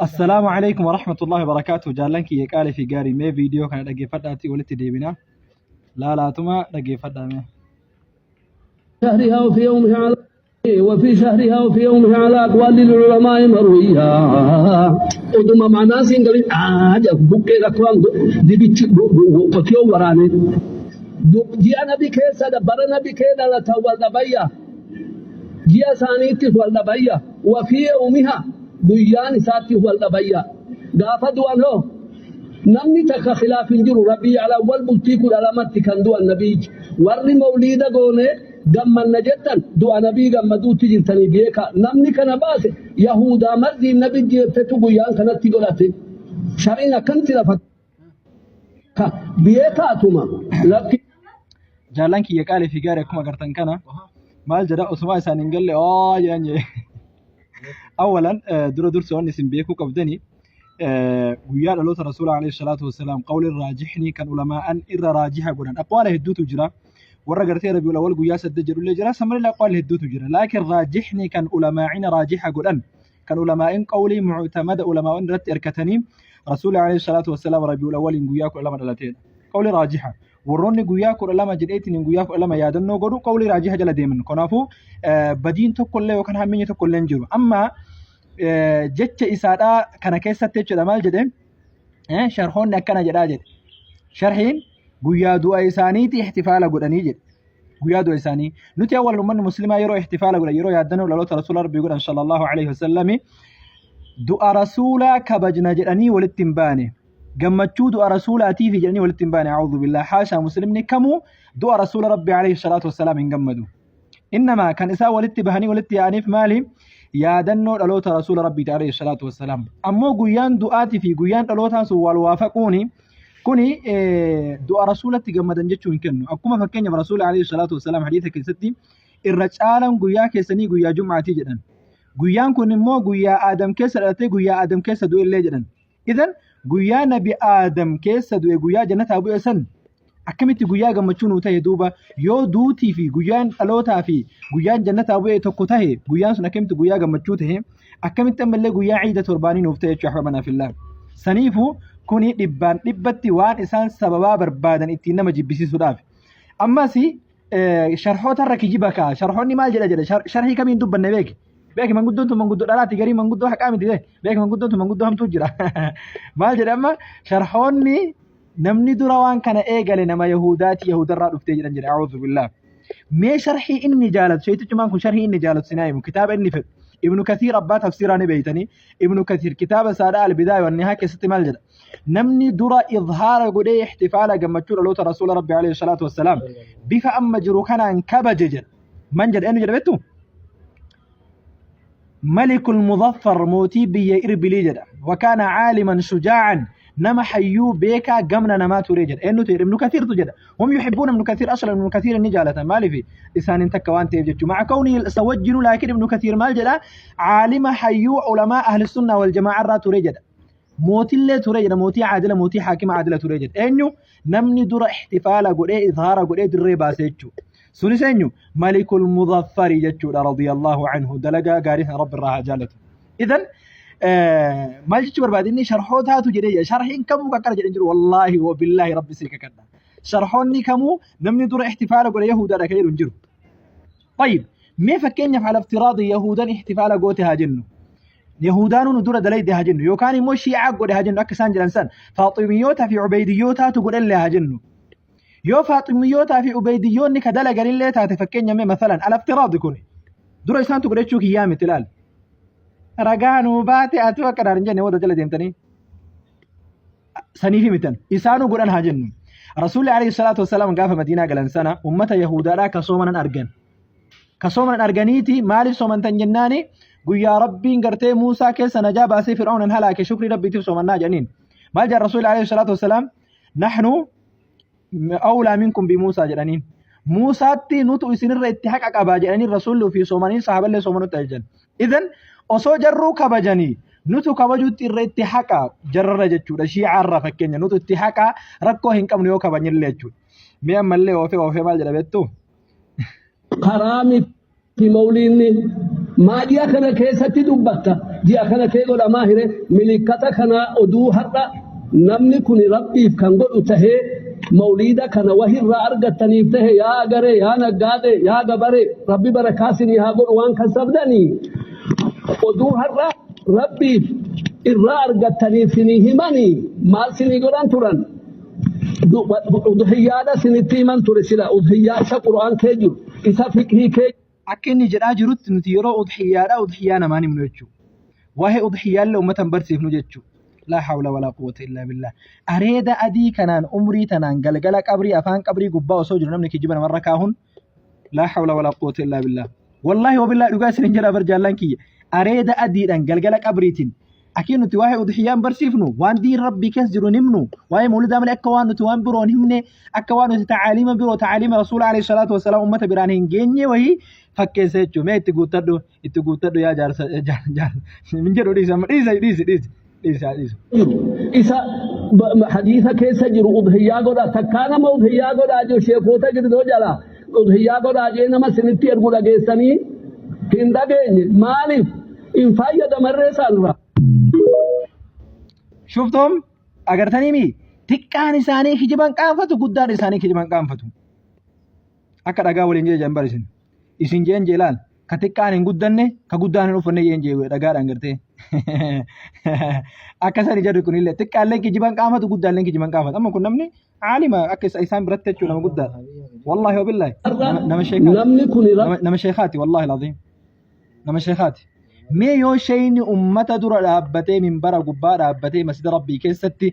Assalaamu alaikum warahmatullahi wabarakaatuh. Jaallan kiyya qaalii fi gaarii mee viidiyoo kana dhaggeeffadhaatii walitti deebina. Laalaatuma dhaggeeffadhaa mee. شهرها وفي يومها على وفي شهرها وفي يومها على أقوال العلماء مروية. Oduma ma'anaa siin galin aaja buqqee rakkoon dibichi qotiyoo waraane ji'a nabi keessa bara nabi kee dhalatan wal dhabayya, ji'a isaaniittis wal dhabayya, wafii yawmiha guyyaan isaattis wal dhabayya. Gaafa du'an hoo namni takka khilaaf hin jiru. Rabii alawwal bultii 12tti kan du'an nabiichi. Warri mawliida goone gammanna jettan du'a nabii gammaduutti jirtanii beeka. Namni kana baase yahudaa marziin nabi jeeftetu guyyaan kanatti godhate. Shariin akkanatti lafa beekaatuma lakki. Jaallan kiyya qaalii fi gaarii, akkuma agartan kana maal jedha? Osuma isaan hin galle oo jedhan jedhe. Awwalan dura dursa wanni isin beekuu qabdani, guyyaa dhaloota Rasuula alayhi salaatu wassalaam qawli raajihni kan ulamaa'an irra raajiha godhan aqwaala hedduutu jira. Warra gartee Rabiul Awwal guyyaa 8 jedhullee jira. Samallee aqwaala hedduutu jira. Laakiin raajihni kan ulamaa'ina raajiha godhan, kan ulamaa'in qawlii mu'tamada ulamaa'in irratti hirkatanii, Rasuula alayhi salaatu wassalaam Rabiul Awwaliin guyyaa 12 dhalateedha. Qawli raajiha. Warroonni guyyaa 12 jedheetiin guyyaa 12 yaadannoo godhu qawlii raajiha jala deeman. Kanaafuu badiin tokkollee yookaan hammeenyi tokkollee hin jiru. Amma jecha isaadhaa kana keessatti jechuudha maal jedhe? Sharhoonni akkana jedhaa jedhe. Sharhiin guyyaa du'a isaaniiti ihtifaala godhanii jedhe. Guyyaa du'a isaanii. Nuti awwal uummanni muslimaa yeroo ihtifaala godhan, yeroo yaadannoo dhaloota Rasuula Rabbii godhan sallallahu alaihi wasallami, du'a Rasuulaa kabajna jedhanii walitti hin baane. Gammachuu du'a Rasuulaatiif jedhanii walitti hin baane. A'uudhu billah, haashaa, muslimni kamuu du'a Rasuula Rabbii alayhi salaatu wassalaam hin gammadu. Innamaa kan isaan walitti bahanii walitti yaa'aniif maali? Yaadannoo dhaloota Rasuula Rabbiiti alayhi salaatu wassalaam. Ammoo guyyaan du'aatii fi guyyaan dhalootaa sun wal waafaquuni kuni du'a Rasuulatti gammadan jechuu hin kennu. Akkuma fakkeenyaaf Rasuula alayhi salaatu wassalaam hadiisa keessatti irra caalan guyyaa keessanii guyyaa Jum'aatii jedhan. Guyyaan kun immoo guyyaa Aadam keessa dhalatee guyyaa Aadam keessa du'e illee jedhan. Idan guyyaa Nabi Aadam keessa du'e, guyyaa jannataa bu'e san akkamitti guyyaa gammachuu nuu ta'e duuba? Yoo duutii fi guyyaan dhalootaa fi guyyaan jannataa bu'e tokko ta'e, guyyaan sun akkamitti guyyaa gammachuu ta'e? Akkamitti ammallee guyyaa ciida torbaanii nuuf ta'e jechuudha ahbabanaa fillah? Saniifuu kuni dhibbaan dhibbatti waan isaan sababaa barbaadan ittiin nama jibbisiisuudhaaf. Ammas sharhoota irra kijiba kaa. Sharhoonni maal jedha jedha? Sharhii kamiin dubbanne beeki. Beeki, manguddoon tun manguddoo dhalaati, garii manguddoo haqaa miti. Beeki, manguddoon tun manguddoo hamtuu jira. Maal jedha amma sharhoonni? Namni dura waan kana eegale nama Yahudaati, Yahudarraa dhuftee jedhan jedhe. A'uudhu billaah. Mee sharhii inni jaalatu, sheeytichumaan kun sharhii inni jaalatu sinaa himu, kitaaba inni fedhu. Ibnu Kathiir abbaa tafsiiraa ni beeytanii. Ibnu Kathiir kitaaba isaadhaa Albidaaya wan Nihaa keessatti maal jedha? Namni dura izhaara godhee ihtifaala gammachuu dhaloota Rasuula Rabbi alayhi salaatu wassalaam bifa amma jiru kanaan kabaje jedha. Man jedha? Eenyu jedha beektu? Malikul Muzaffar, mootii biyya Irbilii jedha. Wakaana caaliman shujaa'an, nama hayyuu beekaa gamna namaa ture jedha. Eenyutu jedha? Ibnu Kathiirtu jedha. Hum yuhibbuuna Ibnu Kathiir aslan, Ibnu Kathiir ni jaalatan. Maaliif? Isaaniin takka waan ta'eef jechuudha. Maca kawnii isa wajjinu, laakiin Ibnu Kathiir maal jedha? Caalima hayyuu ulamaa ahli sunnaa wal jamaa irraa ture jedha. Mootillee ture jedha, mootii caadila, mootii haakima caadila ture jedha. Eenyu namni dura ihtifaala godhee izhaara godhee dirree baase jechuudha? Sunis eenyu? Malikul Muzaffarii jechuudha, radiyallahu anhu. Dalagaa gaarii sana Rabbi irraa haa jaalatu. Idan maal jechuu barbaade inni? Sharhootaatu jedhee jira. Sharhiin kamuu akkana jedhee jiru, wallaahi wa billaahi Rabbi sii kakadha. Sharhoonni kamuu namni dura ihtifaala godhe Yahudaadha kan jedhu hin jiru. طيب, mee fakkeenyaaf ala iftiraadi Yahudan ihtifaala goote haa jennu. Yahudaanuu nu dura dalayde haa jennu, yookaan immoo Shii'aa godhe haa jennu, akka isaan jedhan san Faaximiyyoota fi Ubeydiyootaatu godhellee haa jennu. Yoo Faaximiyyoota fi Ubeydiyyoonni ka dalaganillee taate, fakkeenya mee masalan ala iftiraadi kun dura isaantu godhachuu kiyyaa miti, ilaal. Ragaa nuu baate ati akka naan hin jenne wada jala deemtanii. Saniif mitan isaanuu godhan haa jennu. Rasuulli alayhi salaatu wassalaam gaafa Madiinaa galan sana ummata Yahudaadhaa ka soomanan argan. Ka soomanan arganiiti maaliif soomantan jennaani, guyyaa Rabbiin gartee Muusaa keessa najaa baasee Fir'aawnan halaake shukrii Rabbiitiif soomannaa jedhaniin. Maal jedhan Rasuulli alayhi salaatu wassalaam? Nahnu awlaa minkum bi Muusaa jedhaniin. Muusaatti nutu isinirra itti haqa qaba jedhanii Rasuulli ofii soomanii sahaaballee soomanutti ajajan. Idan osoo jarruu kabajanii nutu kabajuutti irra itti haqa jarrarra jechuudha. Shiicaarra fakkeenya nutu itti haqa, rakkoo hin qabnu yoo kabajnillee jechuudha. Mee ammallee oofee oofee maal jedha beektu? Karaa miti mawliinni. Maa ji'a kana keessatti dubbatta? Ji'a kana kee godhamaa hire milikkata kana oduu har'a namni kun Rabbiif kan godhu tahee mawliida kana wahirraa argattaniif tahe, yaa agaree, yaa naggaadee, yaa gabaree, Rabbi barakaa isinii haa godhu waan kasabdanii. Oduu har'a Rabbiif irraa argattaniif sinii himanii maal sinii godhan turan? Udhiyyaadha sinitti himan ture sila udhiyyaa isa Qur'aan kee jiru, isa fiqhii kee Akka inni jedhaa jirutti nuti yeroo udhiyyaadha udhiyyaa namaan himnu jechuudha. Waa'ee udhiyyaallee uummata hin barsiifnu jechuudha. Laa hawla walaa quwwata illaa billah. Areeda adii kanaan umrii tanaan galgala qabrii afaan qabrii gubbaa osoo jiru namni kijiba namarra kaahuun, laa hawla walaa quwwata illaa billah. Wallaahi wabillahi, dhugaa isin jedha bar jaallan kiyya. Areeda adiidhaan galgala qabriitiin akii nuti waa'ee udhiyyaan barsiifnu, waan diin Rabbii keessa jiru hin himnu, waa'ee mawlidaa malee, akka waan nuti waan biroo hin himne, akka waan nuti ta'aliima biroo, ta'aliima Rasuula alayhi salaatu wasalaam ummata biraan hin geenye wahii fakkeessa jechuudha. Mee itti guuttadhu, itti guuttadhu yaa jaarsa min jedhu. Dhiisa, amma dhiisa, dhiisi, dhiisi, dhiisi, haa dhiisu. Jiru isa hadiisa keessa jiru udhiyyaa godha takkaa nama udhiyyaa godhaa jiru sheekota girdoo jala udhiyyaa godhaa jee nama sinitti ergu dhageessanii hin dhageenye. Maaliif hin fayyadamarree isaanirraa? Shuftoom agartanii mi? Xiqqaan isaanii kijiban qaanfatu, guddaan isaanii kijiban qaanfatu. Akka dhagaa waliin jee bar isin. Isin jeen jeelaan ka xiqqaan hin guddanne, ka guddaan hin uffanne jeen jee dhagaadhaan gartee. Akka sani jedhu kunillee xiqqaallee kijiban qaanfatu, guddaallee kijiban qaanfatu. Amma kun namni aalima akka isaan biratti jechuun nama guddaadha. Wallaahi wabillahi nama sheekaati. Namni kun Nama sheekaati, wallaahi alazim. Nama sheekaati. Mee yoo sheeyni ummata dura dhaabbatee, minbara gubbaa dhaabbatee, masjida Rabbii keessatti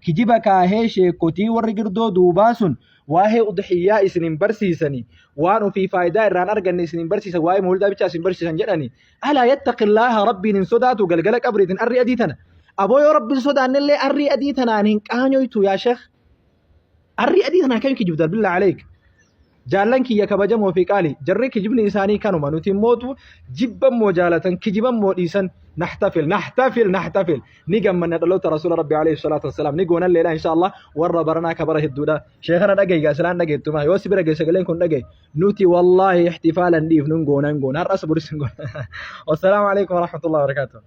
kijiba kaahee, sheekotii warri girdoo duubaa sun waa'ee udhiyyaa isin hin barsiisani, waan ofii faayidaa irraan arganne isin hin barsiisan, waa'ee mawlidaa bichaa isin barsiisan jedhani, alaa yattaqillaaha, Rabbiin hin sodaatu? Galgala qabriitiin arrii adii tana, aboo, yoo Rabbiin sodaannellee arrii adii tanaan hin qaanyoytu. Yaa sheekh, arrii adii tanaan kami kijibda? Billaa aleek, jaallan kiyya kabajamoo fi qaali, jarri kijibni isaanii kanuma. Nuti immootu jibban moo jaalatan, kijiban moo dhiisan, nahtafil, nahtafil, nahtafil, ni gammanna dhaloota Rasuula Rabbi alayhi salaatu wassalaam ni goonan leela insha Allah. Warra baranaa kabara hedduudha. Sheekana dhagayi gaa, silaan dhageettuma yoo si bira geesse sagaleen kun dhagayi. Nuti wallaahi ihtifaalan dhiifnu, hin goona, hin goona, har'as boris hin goona. Wassalaamu alaikum warahmatullahi wabarakatuh.